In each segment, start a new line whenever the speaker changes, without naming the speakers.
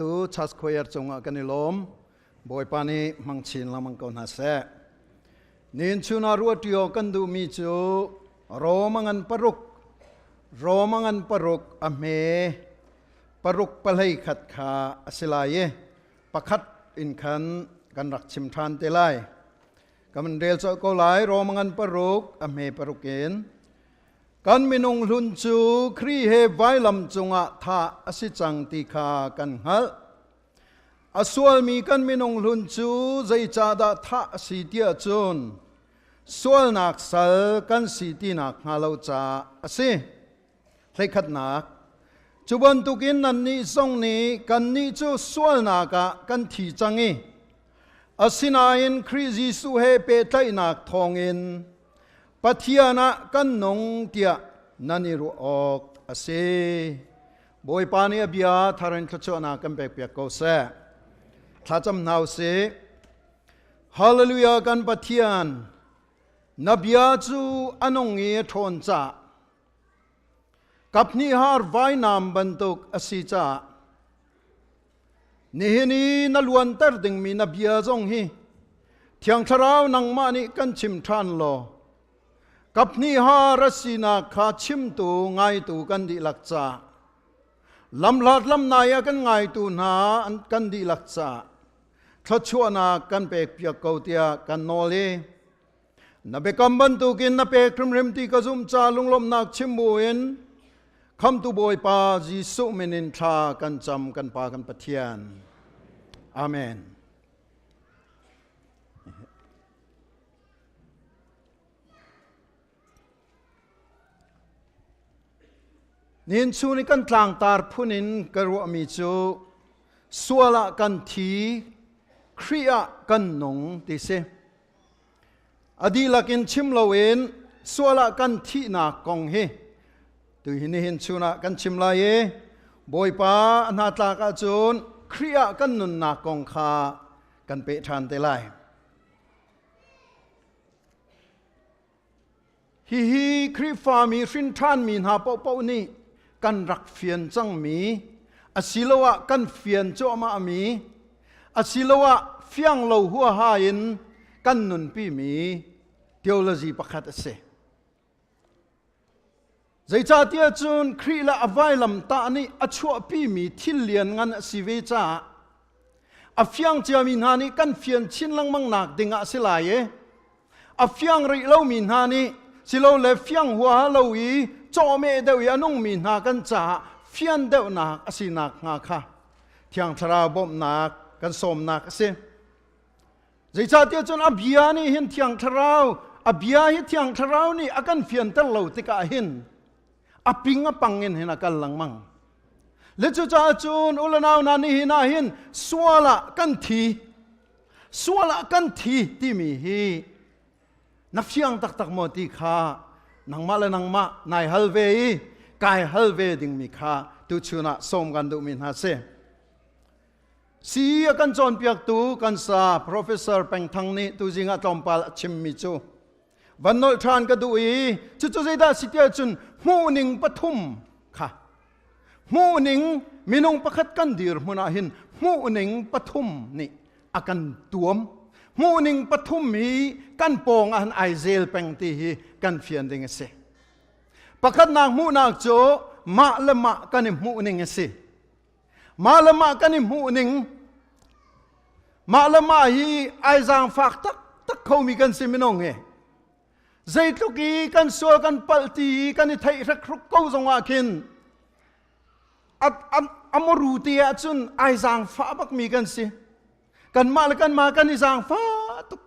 piaktu Church Choir cungah kan i lawm. Bawipa nih hmang chin lengmang ko hna seh. Nin chun ah ruahṭi kan duhmi cu Roma ngan paruk, Roma ngan paruk a hme paruk pahlei khat kha a si lai i pakhat in khan kan rak chim ṭhan te lai. Kan rel colh ko lai Roma ngan paruk a hme paruk in. Kan minung hlun cu Khrih he vailam cungah thah a si cang ti kha kan hngalh. A sualmi kan minung hlun cu zeicahdah thah a si tiah cun sualnak sal kan si tinak hnga lo caah a si. Hleikhatnak, cu bantukin nannih zong nih kannih cu sualnak ah kan thi cang i asinain Khrih Jesuh he pehtlaihnak thawngin Pathian ah kan nung tiah nan i ruah awk a si. Bawipa nih a bia thar in thluachuahnak kan pekpiak ko seh. Thlacam hna u sih. Hallelujah kan Pathian, na bia cu a nung i a ṭhawn caah kaphnih har vainam bantuk a si caah nihin i na luanter dingmi na bia zong hi Thiang Thlarau nangmah nih kan chim ṭhan law kaphnih har a sinak kha chimtu ngaitu kan dihlak ca lamhlat lamnai a kan ngaitu hna kan dihlak ca thluachuahnak kan pekpiak ko tiah kan nawl i Na biakam bantukin na pek hrimhrim ti ka zumh ca lunglawmhnak chim buin Khamtu Bawipa Jesuh min in thla kan cam kan Pa kan Pathian. Amen. Nin chung i kan tlangtar phun in ka ruahmi cu sual ah kan thi, Khrih ah kan nung ti si. A dihlak in chim loin sual ah kan thihnak kong hi tu hi nihin chun ah kan chim lai i Bawipa a hna tlak ahcun Khrih ah kan nunnak kong kha kan peh ṭhan te lai. Hihi Khrihfami hrinṭhanmi hna paohpaoh nih kan rak fian cangmi asiloah kan fian cuahmahmi asiloah fiang lo huaha in kan nunpimi theology pakhat a si. Zeicahtiah cun Khrih le a vailamtah nih a chuahpimi thil lianngan a si ve caah a fiang ciami hna nih kan fian chin lengmang nak ding ah a si lai i a fiang rih lomi hna nih silole fiang huaha lo i cawhmeh deuh i a nungmi hna kan caah fian deuhnak a sinak hnga kha Thiang Thlarau bawmhnak kan sawmnak a si. Zeicahtiah cun a bia nih hin Thiang Thlarau a bia hi Thiang Thlarau nih a kan fianter lo tikah hin a ping a pang in hin a kal lengmang. Le cucaah cun ulanau hna nihin ah hin sual ah kan thi sual ah kan thi timi hi na fiang taktak maw ti kha nangmah le nangmah nai hal ve i kai hal ve dingmi kha tuchun ah sawm kan duhmi hna si. Si a kan cawnpiaktu kan sa Professor Peng Thang nih tuzing ah tlawmpal a chimmi cu van nolh ṭhan ka duh i cucu zeidah si tiah cun hmuhning pathum kha hmuhning minung pakhat kan dirhmun ah hin hmuhning pathum nih a kan tuam hmuhning pathum hi kan pawng ah hin ai zel peng ti hi kan fian ding a si pakhatnak hmuhnak cu mah le mah kan i hmuhning a si Mah le mah kan i hmuh ning mah le mah hi ai zaangfak taktak khomi kan si minung hi. Zeitluk i kan sual kan palh ti i kan i theih hrekhruk ko zongah khin a muru te ahcun ai zaangfah bakmi kan si. Kanmah le kanmah kan i zaangfah tuk.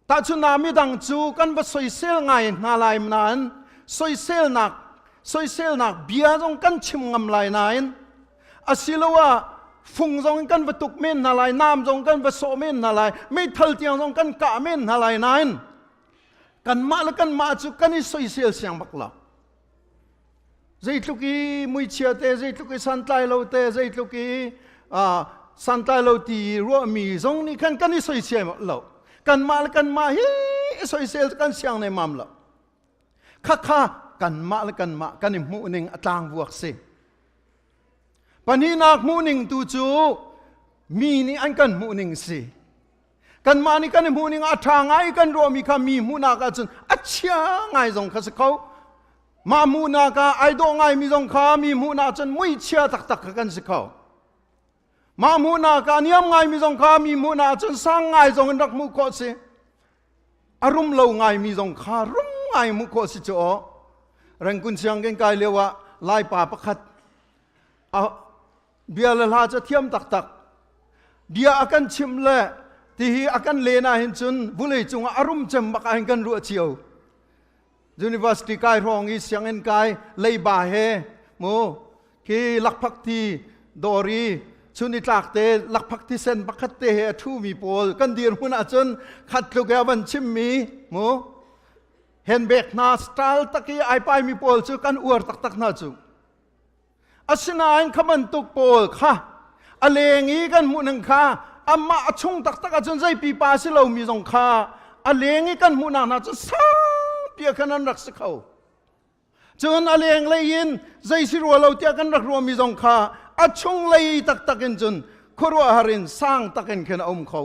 Tahchunhnak midang cu kan va soisel ngai hna lai nain soiselnak soiselnak bia zong kan chim ngam lai nain asiloah fung zong in kan va tuk men hna lai nam zong kan va sawh men hna lai meithal tiang zong kan kah men hna lai nain kanmah le kanmah cu kan i soisel siang bak lo zeitluk i muichia te zeitluk i santlai lo te zeitluk i santlai lo ti ruahmi zong nih khan kan i soisel lo kanmah le kanmah hi i soisel kan siang ne mam lo khakha kanmah le kanmah kan i hmuh ning a tlangvuak si. Pahnihnak hmuhning tu cu mi nih an kan hmuhning si. Kanmah nih kan i hmuhning a ṭha ngai kan ruahmi kha mi hmuhnak ahcun a chia ngai zong kha si kho. Mah hmuhnak ah ai dawh ngaimi zong kha mi hmuhnak cun muichia taktak kha kan si kho. Mah hmuhnak ah niam ngaimi zong kha mi hmuhnak cun sang ngai zong in rak hmuh khawh si. A rum lo ngaimi zong kha rum ngai hmuh khawh si cu aw. Rengkun sianginn kai lio ah Laipa pakhat a bia le hla cu thiam taktak. Bia a kan chimh le tihi a kan len ah hin cun vulei cungah a rum cem bak ah hin kan ruah cio. University kai hrawng i sianginn kai leiba he mu khi lakphak ti dawri chun i tlak te lakphak thisen pakhat te he a ṭhumi pawl kan dirhmun ahcun khat tluk he a van chimmi mu handbag hna style tak i ai paimi pawl cu kan uar taktak hna cu. Asinain kha bantuk pawl kha a leng i kan hmuh ning kha amah a chung taktak ahcun zei pipa a si lomi zong kha a leng i kan hmuhnak hna cu sangpi ah khan an rak si kho. Cun a lenglei in zei si rua lo tiah kan rak ruahmi zong kha a chunglei taktak in cun khuaruahhar in sang tak in khin a um kho.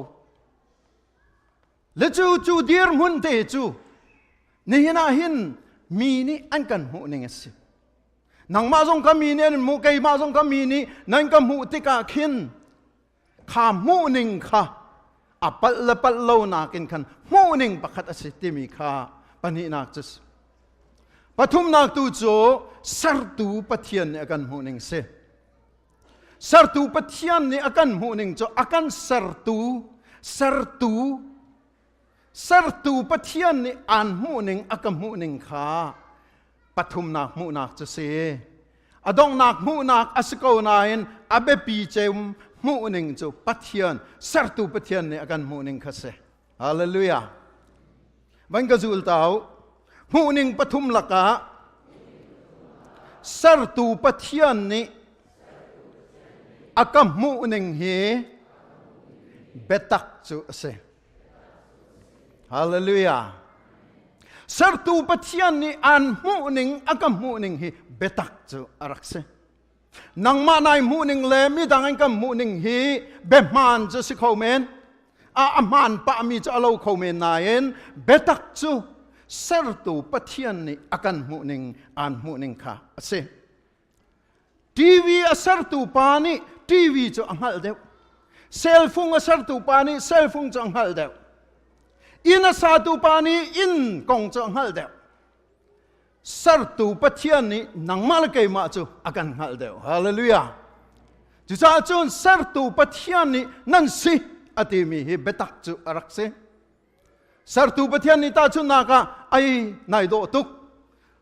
Le cu cu dirhmun te cu nihin ah hin mi nih an kan hmuh ning a si. Nangmah zong ka mi nih an hmuh, keimah zong ka mi nih nan ka hmuh tikah khin kha hmuh ning kha a palh le palh lo nakin khan hmuh ning pakhat a si timi kha pahnihnak cu si. Pathumnak tu cu sertu Pathian nih a kan hmuh ning si. Sertu Pathian nih a kan hmuh ning cu a kan sertu, sertu, sertu Pathian nih aan hmuh ning a ka hmuh ning kha pathumnak hmuhnak cu si. A donghnak hmuhnak a si ko nain a biapi cem hmuhning cu Pathian, sertu Pathian nih a kan hmuhning kha si. Hallelujah. Van ka zul tau. Hmuhning pathum lakah sertu Pathian nih a ka hmuhning hi biatak cu a si. Hallelujah. Sertu Pathian nih aan hmuhning a ka hmuhning hi biatak cu a rak si. Nangmah nai hmuhning le midang an kan hmuhning hi biahmaan cu si kho men. A a hmaan pahmi cu a lo kho men nain biatak cu sertu Pathian nih a kan hmuhning aan hmuhning kha a si. TV a sertu pa nih TV cu a hngalh deuh. Cellphone a sertu pa nih cellphone cu a hngalh deuh. Inn a satu pa nih inn kong cu a hngalh deuh. Sertu Pathian nih nangmah le keimah cu a kan hngalh deuh. Hallelujah. Cucaah cun sertu Pathian nih nan si a timi hi biatak cu a rak si. Sertu Pathian nih tahchunhnak ah ai nai dawh tuk.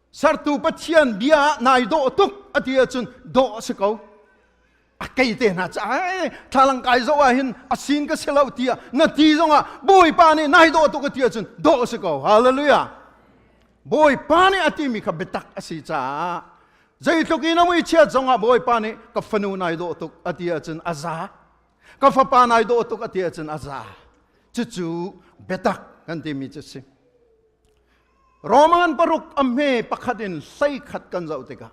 Sertu Pathian bia ah nai dawh tuk a ti ahcun dawh a si ko. A kei te hna ca ai thlalang kai zoh ah hin a sin ka si lo tiah na ti zongah Bawipa nih nai dawh tuk a ti ahcun dawh a si ko. Hallelujah. Bawipa nih a timi kha biatak a si caah zeitluk in a mui chiat zongah Bawipa nih ka fanu nai dawh tuk a ti ahcun a za. Ka fapa nai dawh tuk a ti ahcun a za. Cucu biatak kan timi cu si. Roman paruk a hme pakhat in 11 kan zoh tikah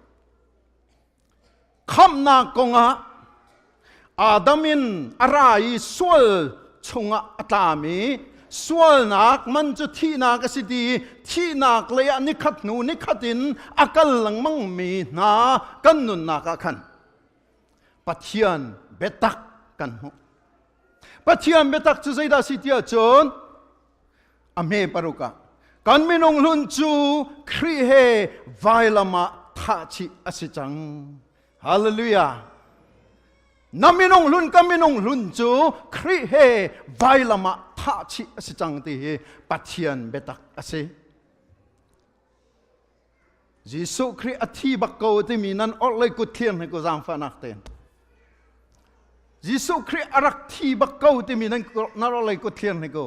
khamhnak kongah Adam in a ra i sual chungah a tlami sualnak man cu thihnak a si ti thihnak lei ah nikhat hnu nikhat in a kal lengmang mi hna kan nunnak ah khan Pathian biatak kan hmuh. Pathian biatak cu zeidah si tiah cun a hme paruk ah kan minung hlun cu Khrih he vailam ah thah chih a si cang. Hallelujah. Na minung hlun ka minung hlun cu Khrih he vailam ah thah chih a si cang ti hi Pathian biatak a si. Jesuh Khrih a thi bak ko timi nan orhlei kut thlir hna ku zaangfahnak tein. Jesuh Khrih a rak thi bak ko timi nan nan orhlei kut thlir hna ku.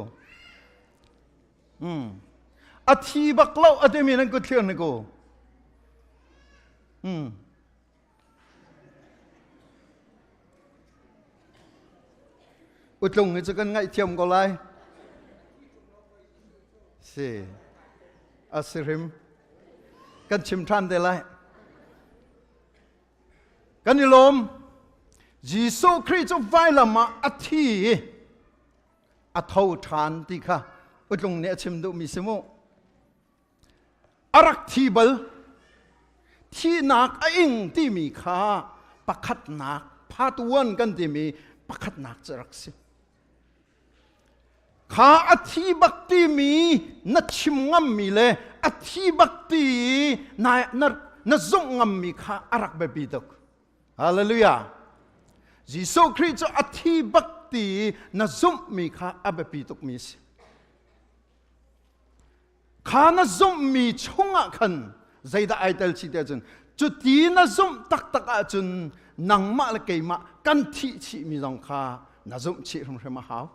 A thi bak lo a timi nan kut thlir hna ku. Utlung hi cu kan ngaihthiam ko lai. Si. A si hrim. Kan chim ṭhan te lai. Kan i lawm. Jesuh Khrih cu vailam ah a thi i a tho ṭhan ti kha utlung nih a chim duhmi si mu. A rak thi bal. Thihnak a ing timi kha pakhatnak part one kan timi pakhatnak cu rak si. Kha a thi bak timi na chim ngammi le a thi bak ti na, na, na zumh ngammi kha a rak biapi tuk. Hallelujah. Jesuh Khrih cu a thi bak ti na zumhmi kha a biapi tukmi a si. Kha na zumhmi chungah khan zeidah ai tel chih tiah cun cuti na zumh taktak ahcun nangmah le keimah kan thih chihmi zong kha na zumh chih hrimhrim a hau.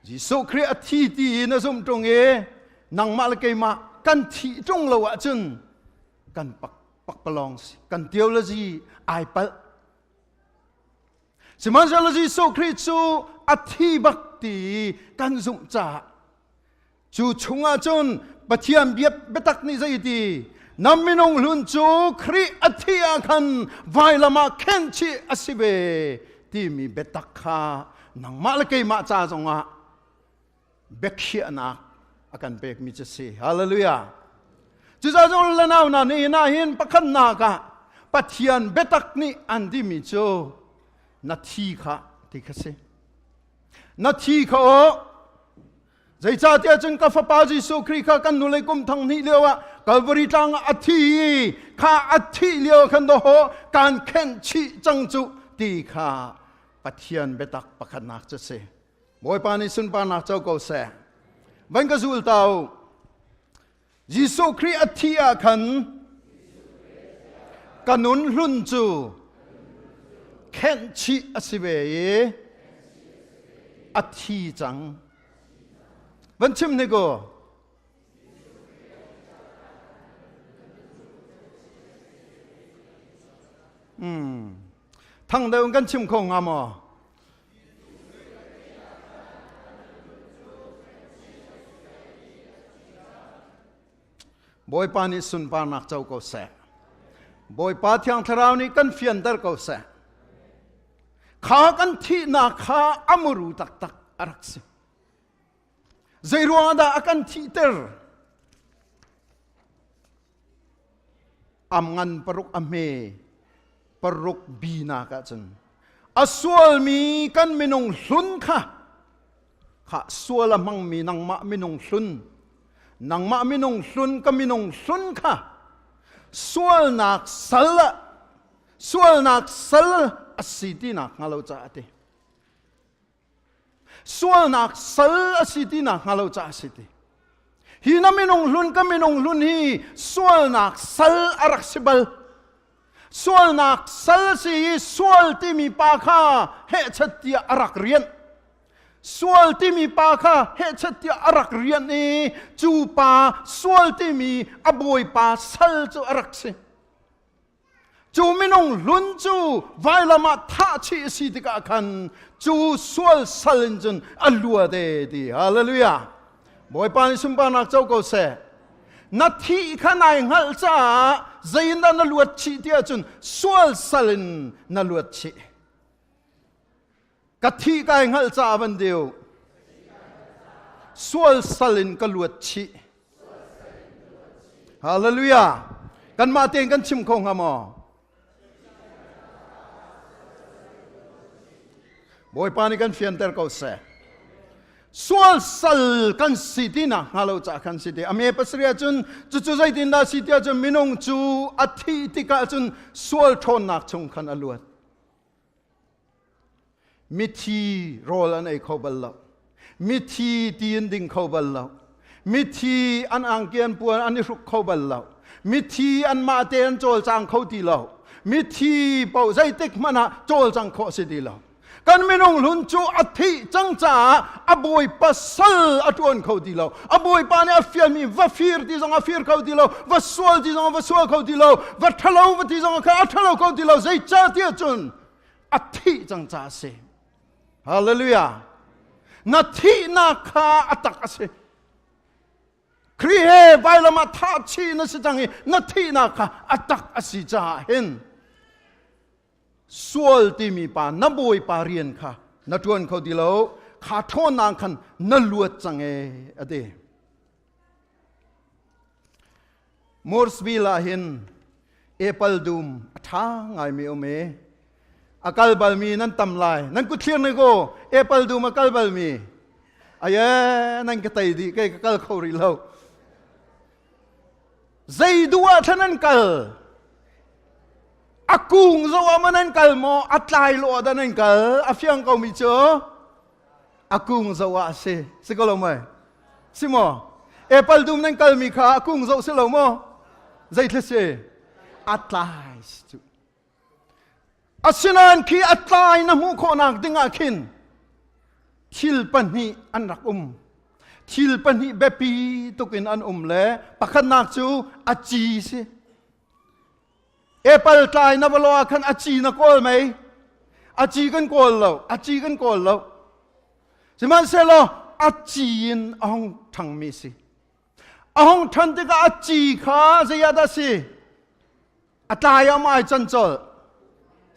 Jesuh Khrih a thi ti i na zumh ṭung i nangmah le keimah kan thih ṭung lo ahcun kan pak pakpalawng si kan theology ai palh. Sihmanhsehlaw Jesuh Khrih cu a thi bak ti kan zumh caah cu chungah cun Pathian bia biatak nih zei ti na minung hlun cu Khrih a thi ah khan vailam ah khenhchih a si ve timi biatak kha nangmah le keimah ca zongah biakhiahnak a kan pekmi cu si. Hallelujah. Cucaah cun le nau hna nihin ah hin pakhatnak ah Pathian biatak nih an timi cu na thi kha ti kha si. Na thi kha aw zeicahtiah cun ka fapa Jesuh Khrih kha kan nulei kum thong hnih lio ah Calvary tlang ah a thi i kha a thih lio khan dawh kan khenh chih cang cu ti kha Pathian biatak pakhatnak cu si. Bawipa nih sunparnak co ko seh. Van ka zul ta u. Jesuh Khrih a thih ah khan ka nun hlun cu khenh chih a si ve i a thi cang. Van chim hnik u. Thang deuh kan chim kho hnga maw? Bawipa nih sunparnak co ko seh. Bawipa Thiang Thlarau nih kan fianter ko seh. Kha kan thihnak kha a muru taktak a rak si. Zei ruangah dah a kan thihter? Am ngan paruk a hme paruk bi nak ahcun a sualmi kan minung hlun kha kha sual a hmangmi nangmah minung hlun nangmah minung hlun ka minung hlun kha sualnak sal ah sualnak sal a si tinak hnga lo caah ti Sualnak sal a si ti nak hnga lo caah a si ti. Hi na minung hlun ka minung hlun hi sualnak sal a rak si bal. Sualnak sal si i sual timi pa kha hehchat tiah a rak rianh. Sual timi pa kha hehchat tiah a rak rianh i cu pa sual timi a bawipa sal cu a rak si. Cu minung hlun cu vailam ah thah chih a si tikah khan cu sual sal in cun a luat e ti. Hallelujah. Bawipa nih sunparnak co ko seh. Na thih kha nai hngalh caah zeiindah na luat chih ti ahcun sual sal in na luat chih. Ka thih kai hngalh caah van deu. Sual sal in ka luat chih. Hallelujah. Kanmah tein kan chim kho hnga maw? Bawipa nih kan fianter ko seh. Sual sal kan si ti nak hnga lo caah kan si ti. A me pasarih ahcun cucu zeitindah si ti ahcun minung cu a thih tikah cun sual ṭhawnnak chung khan a luat. Mithi rawl an ei kho bal lo. Mithi ti an ding kho bal lo. Mithi an angki an puan an i hruk kho bal lo. Mithi anmah te an cawlcang kho ti lo. Mithi paoh zeitik hmanh ah cawlcang khawh a si ti lo. Kan minung hlun cu a thih cang caah a bawipa sal a ṭuan kho ti lo. A bawipa nih a fialmi va fir ti zong a fir kho ti lo, va sual ti zong va sual kho ti lo, va ṭhalo va ti zong a ṭhalo kho ti lo. Zeicahtiah cun a thih cang caah a si. Hallelujah. Na thihnak kha a tak a si. Khrih he vailam ah thah chih na si cang i na thihnak kha a tak a si caah hin. Sual timi pa na bawipa rian kha na ṭuan kho ti lo. Kha ṭhawnnak khan na luat cang e a ti. Mooresville ah hin apple dum a ṭha ngaimi um i a kal balmi nan tam lai. Nan kut thlir ne ko apple dum a kal balmi. Aye nan ka tei dih kei ka kal kho rih lo. Zei duh ah thlan an kal? A kung zo ah man an kal maw? A tlai lo ah dah nan kal? A fiang ko mi cu a kung zo ah a si. Si ko lo mei? Si maw? Apple dum nan kal mi kha a kung zo si lo maw? Zei thil si? A tlai si cu. Asinain khi a tlai na hmuh khawhnak dingah khin thil pahnih an rak um. Thil pahnih biapi tuk in an um le pakhatnak cu a ci si. Apple tlai na va lo ah khan a ci na kawl mei? A ci kan kawl lo, a ci kan kawl lo. Sihmanhsehlaw a ci in a hung ṭhangmi si. A hung ṭhan tikah a ci kha zei ah dah si? A tlai ah maw ai can colh?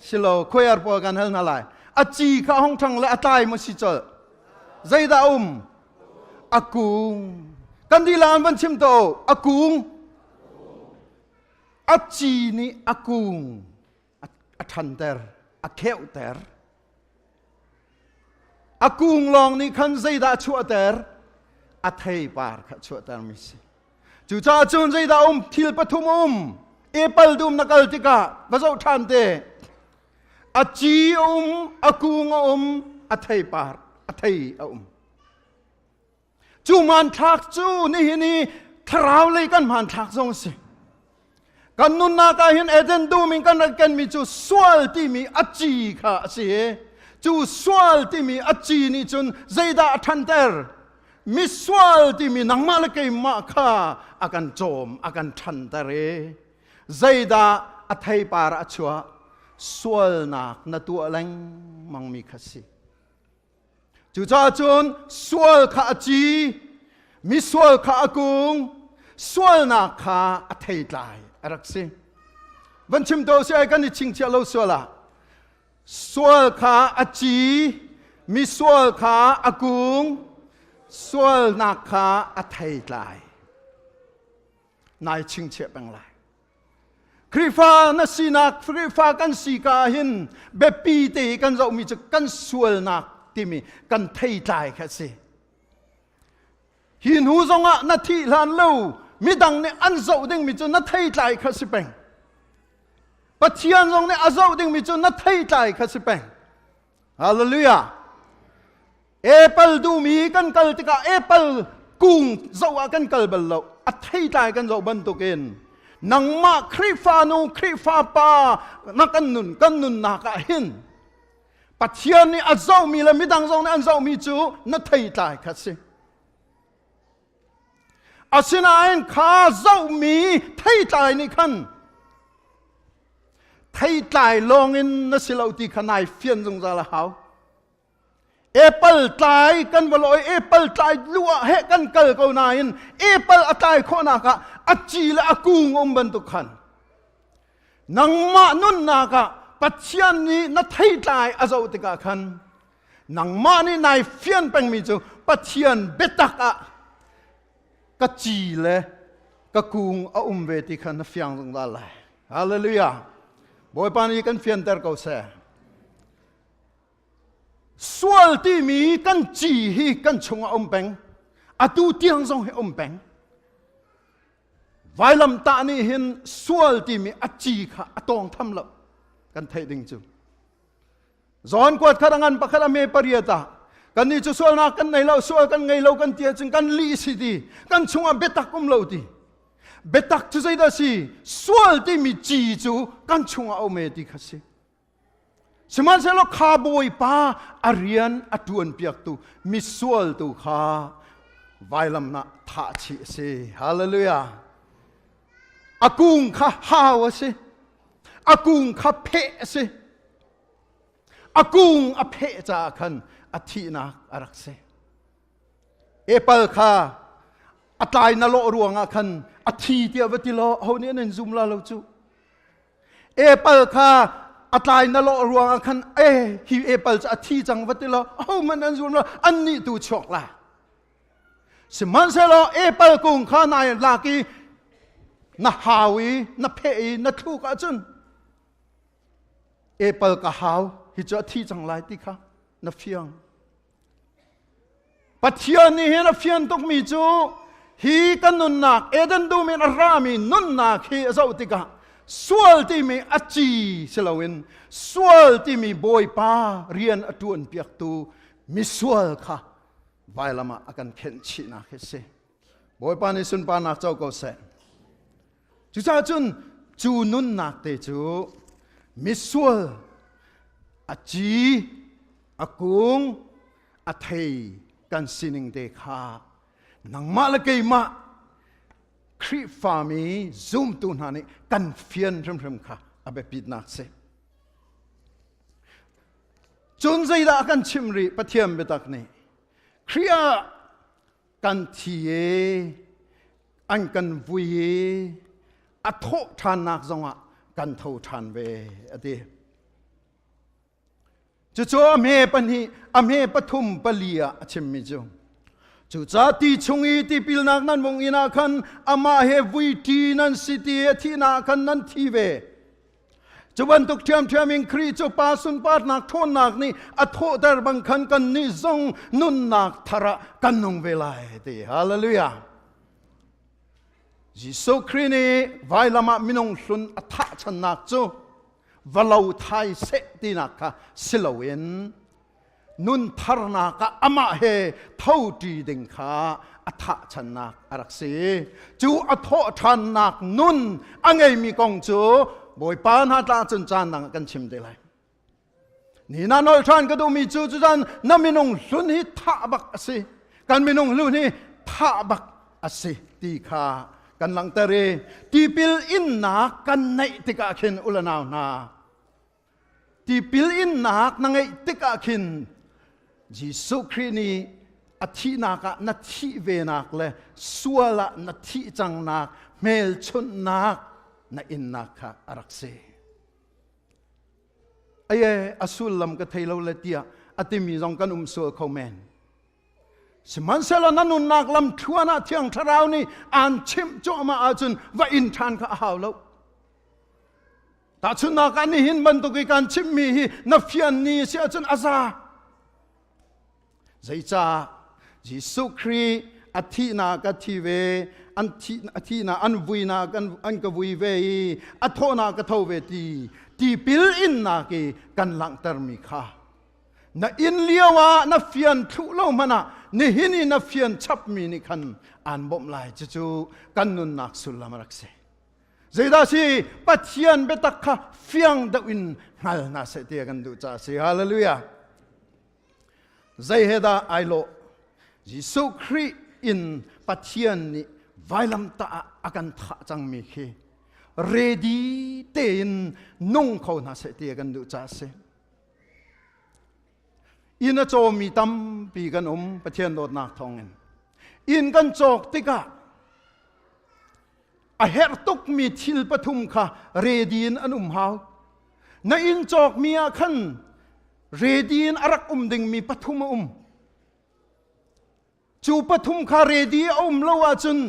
Silo, khuaiar pawl kan hal hna lai. A ci kha a hung ṭhang le a tlai maw si colh? Zeidah a um? A kung. Kan dilang an van chim to. A kung. A ci nih a kung a ṭhanter, a kheuhter. A kung lawng nih khan zeidah a chuahter? A theipar kha chuahtermi si. Cucaah cun zeidah um? Thil pathum a um. Apple dum na kal tikah va zoh ṭhan te. A ci a um, a kung a um, a theipar, a thei a um. Cu hmanthlak cu nihin i thlarau lei kan hmanthlak zong a si. Kan nunnak ah hin Eden dum in kan rak kenmi cu sual timi a ci kha a si i cu sual timi a ci nih cun zeidah a ṭhanter? Misual timi nangmah le keimah kha a kan cawm, a kan ṭhanter i zeidah a theipar a chuah? Sualnak na tuah lengmangmi kha si. Cucaah cun sual kha a ci, misual kha a kung, sualnak kha a theitlai a rak si. Van chim to si ai kan i chingchiah lo sual ah sual kha a ci, misual kha a kung, sualnak kha a theitlai. Nai chingchiah peng lai. Khrihfa na sinak, Khrihfa kan si ka ah hin biapi te i kan zohmi cu kan sualnak timi kan theitlai kha a si. Hi hnu zongah na thih hlan lo midang nih an zoh dingmi cu na theitlai kha si peng. Pathian zong nih a zoh dingmi cu na theitlai kha si peng. Hallelujah. Apple dum i kan kal tikah apple kung zoh ah kan kal bal lo. A theitlai kan zoh bantukin nangmah Khrihfa nu, Khrihfa pa na kan nun kan nunnak ah hin Pathian nih a zohmi le midang zong nih an zohmi cu na theitlai kha si. Asinain kha zohmi theitlai nih khan theitlai lawngin na si lo ti kha nai fian zungzal a hau. Apple tlai kan va loi apple tlai lu ah he kan kal ko nain apple a tlai khawhnak ah a ci le a kung um bantuk khan nangmah nunnak ah Pathian nih na theitlai a zoh tikah khan nangmah nih nai fian pengmi cu Pathian biatak ah ka ci le ka kung a um ve ti kha na fiang zungzal lai. Hallelujah. Bawipa nih kan fianter ko seh. Sual timi kan ci hi kan chungah um peng. Atu tiang zong hi um peng. Vailamtah nih hin sual timi a ci kha a tawng tham lo. Kan theih ding cu. John kuat khat a ngan pakhat a me pariat ah kan nih cu sualnak kan nei lo sual kan ngei lo kan ti ahcun kan lih si ti kan chungah biatak um lo ti biatak cu zeidah si sual timi ci cu kan chungah a um e ti kha si Sihmanhsehlaw kha Bawipa a rian a ṭuanpiaktu misual tu kha vailam ah thah chih a si. Hallelujah. A kung kha hau a si. A kung kha pheh a si. A kung a pheh caah khan a thihnak a rak si. Apple kha a tlai na lawh ruangah khan a thi tiah va ti law ho nih an in zum la lo cu. Apple kha A tlai na lawh ruangah khan e hi apple cu a thi cang va ti law ahohmanh an zum lo, annih tu chuak la. Sihmanhsehlaw apple kung kha nai lak i na hau i na pheh i na thluk ahcun apple ka hau hi cu a thi cang lai ti kha na fiang. Pathian nih hin a fian tukmi cu hi kan nunnak Eden dum in a rami nunnak hi a zoh tikah sual timi a ci si loin sual timi Bawipa rian a ṭuan piaktu misual kha vailam ah a kan khenh chihnak hi si. Bawipa nih sunparnak co ko seh. Cucaah cun cu nunnak te cu misual a ci, a kung, a thei kan sining te kha nangmah le keimah Khrihfami zumtu hna nih kan fian hrimhrim kha a biapitnak si. Cun zeidah kan chim rih Pathian biatak nih? Khrih ah kan thi i an kan vui i a thawh ṭhannak zongah kan tho ṭhan ve a ti. Cucu a hme pahnih, a hme pathum pali ah a chimmi cu. Cucaah ti chung i tipilnak nan vung in ah khan amah he vui ṭi nan si ti a thihnak khan nan thi ve. Cu bantuk ṭhiamṭhiam in Khrih cu Pa sunparnak ṭhawnnak nih a thawhter bang khan kannih zong nunnak thar ah kan nung ve lai ti. Hallelujah. Jesuh Khrih nih vailam ah minung hlun a thah channak cu va lo thai seh tinak kha si loin nun tharnak ah amah he tho ṭi ding kha a thah channak a rak si. Cu a thawh ṭhannak nun a ngeimi kong cu Bawipa hna tla cun caan dang ah kan chim te lai. Ni na nol ṭhan ka duhmi cu cucan na minung hlun hi thah bak a si. Kan minung hlun hi thah bak a si ti kha kan langhter i tipil innak kan neih tikah khin ulanau hna Tipil innak na ngeih tikah khin Jesuh Khrih nih a thihnak ah na thih venak le sual ah na thih cangnak hmelchunhnak na innak kha a rak si. Aye, a sullam ka thei lo le tiah a timi zong kan um sual kho men. Sihmanhsehlaw na nunnak lam thluan ah Thiang Thlarau nih aan chimh cuahmah ahcun va in ṭhan kha a hau lo. Tahchunhnak ah nihin bantuk i kan chimmi hi na fian ni si ahcun a za. Zeicah Jesuh Khrih a thihnak a thi ve, an thi, a thihnak an vuinak an, an ka vui ve i a thawhnak ka tho ve ti tipil innak i kan langhtermi kha na inn lio ah na fian thluh lo hmanh ah nihin i na fian chapmi nih khan aan bawmh lai cucu kan nunnak sullam a rak si. Zeidah si Pathian biatak kha fiang deuh in hngal hna seh ti kan duh caah si. Hallelujah. Zei he dah ai lawh? Jesuh Khrih in Pathian nih vailamtah ah a kan thah cangmi khi ready tein nung kho hna seh ti kan duh caah si. Inn a cawmi tampi kan um Pathian dawtnak thawngin. Inn kan cawk tikah A herh tukmi thil pathum kha ready in an um hau. Na inn cawkmi ah khan ready in a rak um dingmi pathum a um. Cu pathum kha ready a um lo ahcun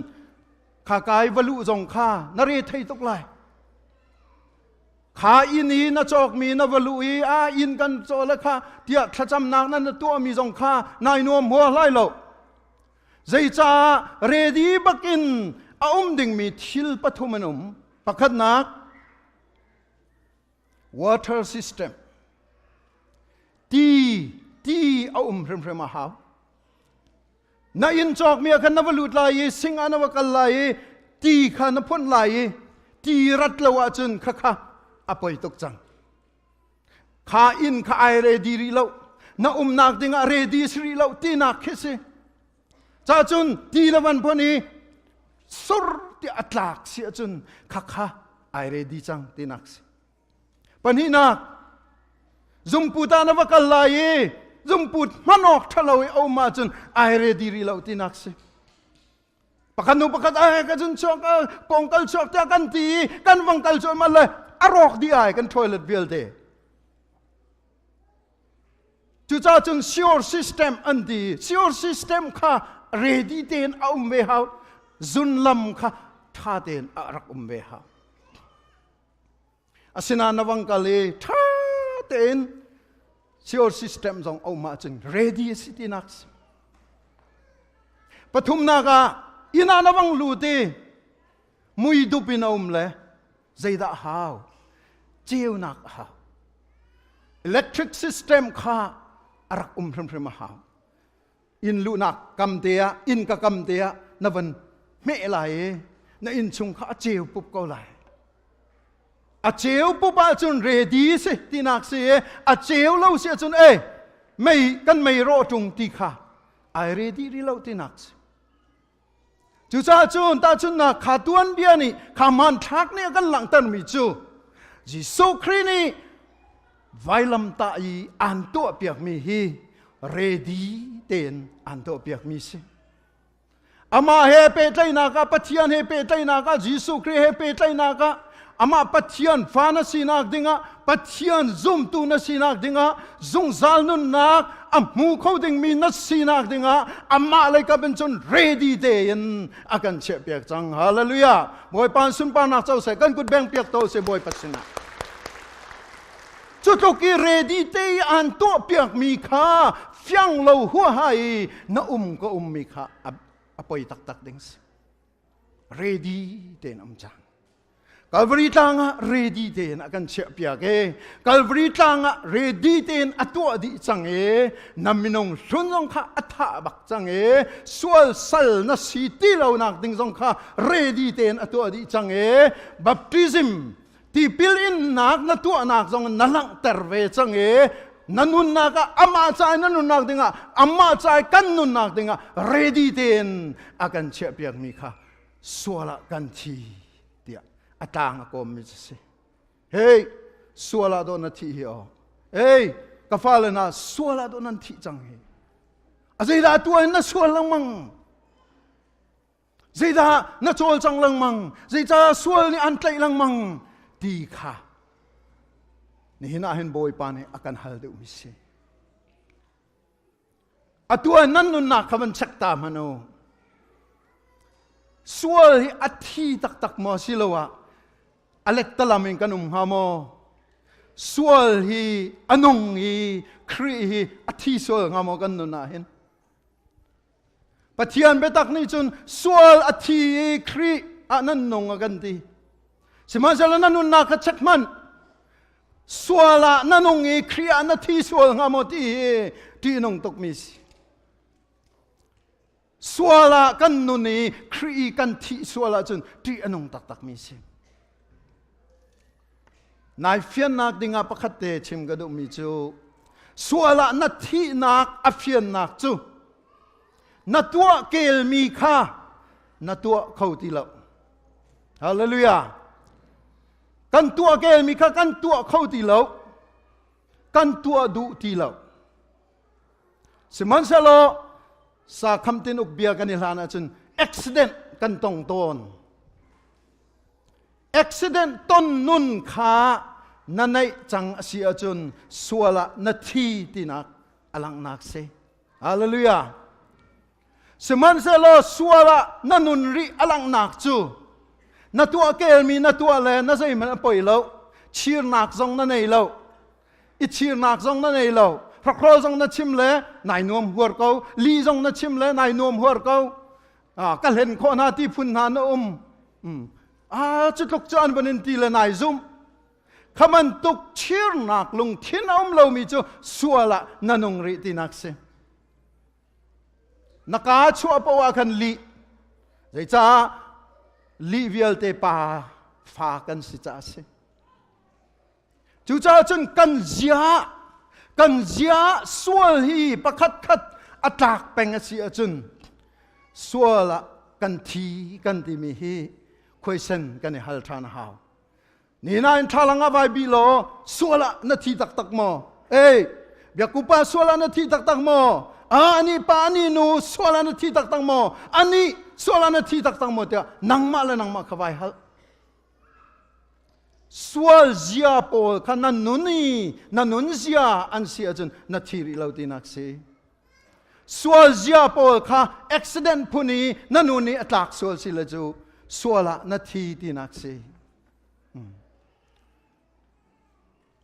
kha kai va luh zong kha na re thei tuk lai. Kha inn i na cawkmi na va luh i a inn kan caw le kha tiah thlacamnak na na tuahmi zong kha nai nuam hua lai lo. Zeicah ready bakin a um dingmi thil pathum an um. Pakhatnak, water system. Ti, ti a um hrimhrim a hau. Na inn cawkmi ah khan na va lut lai i sing ah na va kal lai i ti kha na phunh lai i ti rat lo ahcun khakha a poi tuk cang. Kha inn kha ai ready rih lo. Na umnak ding ah ready si rih lo tinak khi si. Ca cun ti le van pon i sur ti a tlak si ahcun khakha ai ready cang tinak si. Pahnihnak, zumpu ta na va kal lai i zumpu hman awk ṭhalo i a um ahcun ai ready rih lo tinak si. Pakhat nu pakhat ai ka cun chuak kong kal chuak tiah kan ti i kan vang kal cuahmah le a rawk dih ai kan toilet vialte. Cucaah cun sewer system an ti. Sewer system kha ready tein a um ve hau. Zunlam kha ṭha tein a rak um ve hau. Asinain na vang kal i ṭha tein sewer system zong a um ahcun ready a si tinak si. Pathumnak ah inn ah na vang lut i mui dup in a um le zeidah a hau? Ceunak a hau. Electric system kha a rak um hrimhrim a hau. Inn luhnak kam te ah, inn ka kam te ah na van hmeh lai i na inn chung kha a ceu pup ko lai. A ceu pup ahcun ready si tinak si i a ceu lo si ahcun e mei kan mei rawh ṭung ti kha ai ready rih lo tinak si. Cucaah cun tahchunhnak kha tuanbia nih kha hmanthlak nih a kan langhtermi cu Jesuh Khrih nih vailamtah i aan tuahpiakmi hi ready tein aan tuahpiakmi si. Amah he pehtlaihnak ah Pathian he pehtlaihnak ah Jesuh Khrih he pehtlaihnak ah amah Pathian fa na sinak dingah Pathian zumtu na sinak dingah zungzal nunnak a hmu kho dingmi na sinak dingah amah lei kap in cun ready tein a kan chiahpiak cang. Hallelujah. Bawipa sunparnak co seh kan kut beng piak to seh Bawipa sinah. Cu tluk i ready te i an tuahpiakmi kha fiang lo huaha i na um ka ummi kha a poi taktak ding si. Ready tein um cang. Calvary tlang ah ready tein a kan chiahpiak e. Calvary tlang ah ready tein a tuah dih cang e. Na minung hlun zong kha a thah bak cang e. Sual sal na si ti lo nak ding zong kha ready tein a tuah dih cang e. Baptism tipil innak na tuahnak zong na langhter ve cang e. Na nunnak ah amah ca na nunnak dingah amah ca kan nunnak dingah ready tein a kan chiahpiak mi kha sual ah kan thi tiah a tlang a kawmmi cu si. Hey, sual ah dawh na thih hi aw. Hey, ka fale hna sual ah dawh nan thih cang hi. A zeidah tuah in na sual lengmang? Zeidah na cawlcang lengmang? Zeicah sual nih an tlaih lengmang? Ti kha nihin ah hin Bawipa nih a kan hal deuhmi si. Atu ah nan nunnak kha van check ta hmanh u. Sual hi a thi taktak maw siloah a lettalam in kan um hnga maw? Sual hi a nung i Khrih hi a thi sual hnga maw kan nun ah hin? Pathian biatak nih cun sual a thi i Khrih ah nan nung a kan ti. Sihmanhsehlaw na nunnak kha check hmanh. Sual ah na nung i Khrih ah na thi sual hnga maw ti hi ṭihnung tukmi si. Sual ah kan nun i Khrih i kan thih sual ahcun ṭih a nung taktakmi si. Nai fiannak dingah pakhat te chim ka duhmi cu sual ah na thihnak a fiannak cu na tuah kelmi kha na tuah kho ti lo. Hallelujah. Kan tuah kelmi kha kan tuah kho ti lo. Kan tuah duh ti lo. Sihmanhsehlaw sa khamtin uk bia kan i hlan ahcun accident kan tong tawn. Accident ton nun kha na neih cang a si ahcun sual ah na thi tinak a langhnak si. Hallelujah. Sihmanhsehlaw sual ah na nun rih a langhnak cu na tuah kelmi na tuah le na zeihmanh a poi lo chirnak zong na nei lo i chirnak zong na nei lo hrakhrawl zong na chim le nai nuam huar ko li zong na chim le nai nuam huar ko ka hlen khawh hna ti phun hna na um a cu tluk cu an van in ti le nai zum kha bantuk chirnak lungthin a um lomi cu sual ah na nung rih tinak si Na kaa chuah paoh ah khan lih. Zeicah lih vialte pa fa kan si caah a si. Cucaah cun kan zia kan zia sual hi pakhat khat a tlak peng a si ahcun sual ah kan thi kan timi hi khuaisen kan i hal ṭhan a hau. Ni nain thlalang ah vai bi law sual ah na thi taktak maw? Ei, biakupa sual ah na thi taktak maw? A ani pa ani nu sual ah na thi taktak maw? Ani sual ah na thi taktak maw tiah nangmah le nangmah kha vai hal. Sual zia pawl kha na nun i na nun zia an si ahcun na thi rih lo tinak si. Sual zia pawl kha accident phun i na nun i a tlak sual si le cu sual ah na thi tinak si.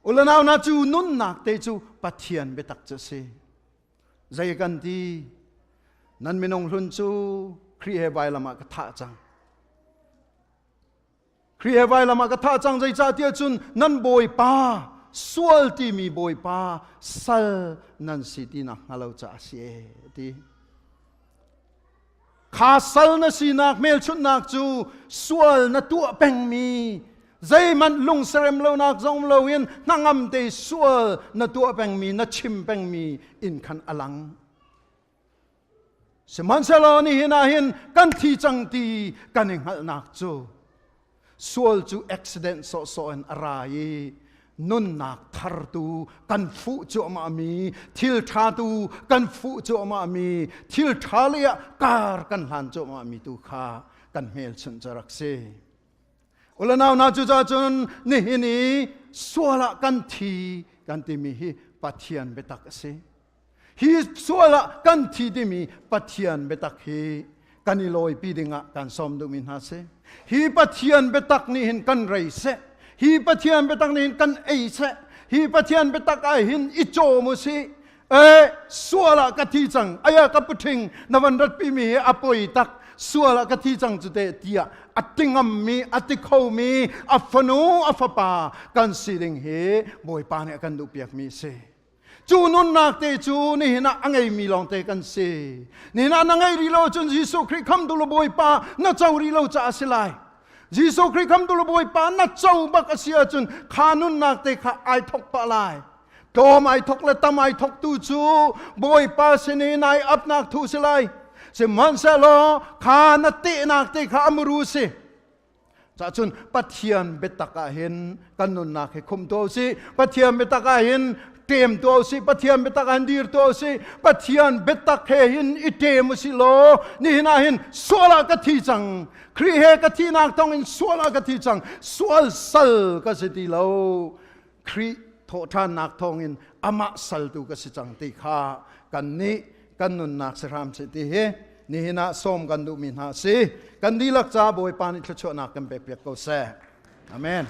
Ulanau na cu nunnak te cu Pathian biatak cu si. Zei kan ti? Nan minung hlun cu Khrih he vailam ah ka thah cang. Khrih he vailam ah ka thah cang zeicahtiah cun nan Bawipa sual timi Bawipa sal nan si ti nak hnga lo caah a si e ti. Kha sal na sinak hmelchunhnak cu sual na tuah pengmi zeihmanh lungserem lonak zong loin hnangam te sual na tuah pengmi na chim pengmi in khan a lang. Sihmanhsehlaw nihin ah hin kan thi cang ti kan i hngalhnak cu sual cu accident sawhsawh in a ra i nunnak thar tu kan fuh cuahmah mi thil ṭha tu kan fuh cuahmah mi thil ṭha lei ah kar kan hlan cuahmah mi tu kha kan hmelchunh cu rak si. Ulanau na cu cun nihin i sual ah kan thi kan timi hi Pathian biatak a si. Hi sual ah kan thi timi Pathian biatak hi kan i lawipi dingah kan sawm duhmi hna si. Hi Pathian biatak nih hin kan rei seh. Hi Pathian biatak nih hin kan ei seh. Hi Pathian biatak ah hin i cawm u sih. E sual ah ka thi cang. Aya ka puṭhing na van ratpi mi hi a poi tak. Sual ah ka thi cang cu te tiah a ti ngammi, a ti khomi, a fanu, a fapa kan si ding hi Bawipa nih a kan duhpiakmi a si. Cu nunnak te cu nihin ah a ngeimi lawngte kan si. Nihin ah na ngei rih lo cun Jesuh Khrih khamtu le Bawipa na co rih lo caah a si lai. Jesuh Khrih khamtu le Bawipa na co bak a si ahcun kha nunnak te kha ai thok pah lai. Tlawm ai thok le tam ai thok tu cu Bawipa sin i nai apnak thu si lai. Sihmanhsehlaw kha na tehnak te kha a muru si. Cahcun Pathian biatak ah hin kan nunnak hi khum tuah usih. Pathian biatak ah hin ṭem tuah usih. Pathian biatak ah hin dir tuah usih. Pathian biatak he hin i ṭem usih law nihin ah hin sual ah ka thi cang. Khrih he ka thihnak thawng in sual ah ka thi cang. Sual sal ka si ti lo. Khrih thawhṭhannak thawngin amah saltu ka si cang ti kha kan nih kan nunnak si hram seh ti hi nihin ah sawm kan duhmi hna a si. Kan dihlak ca Bawipa nih thluachuahnak kan pekpiak ko seh. Amen.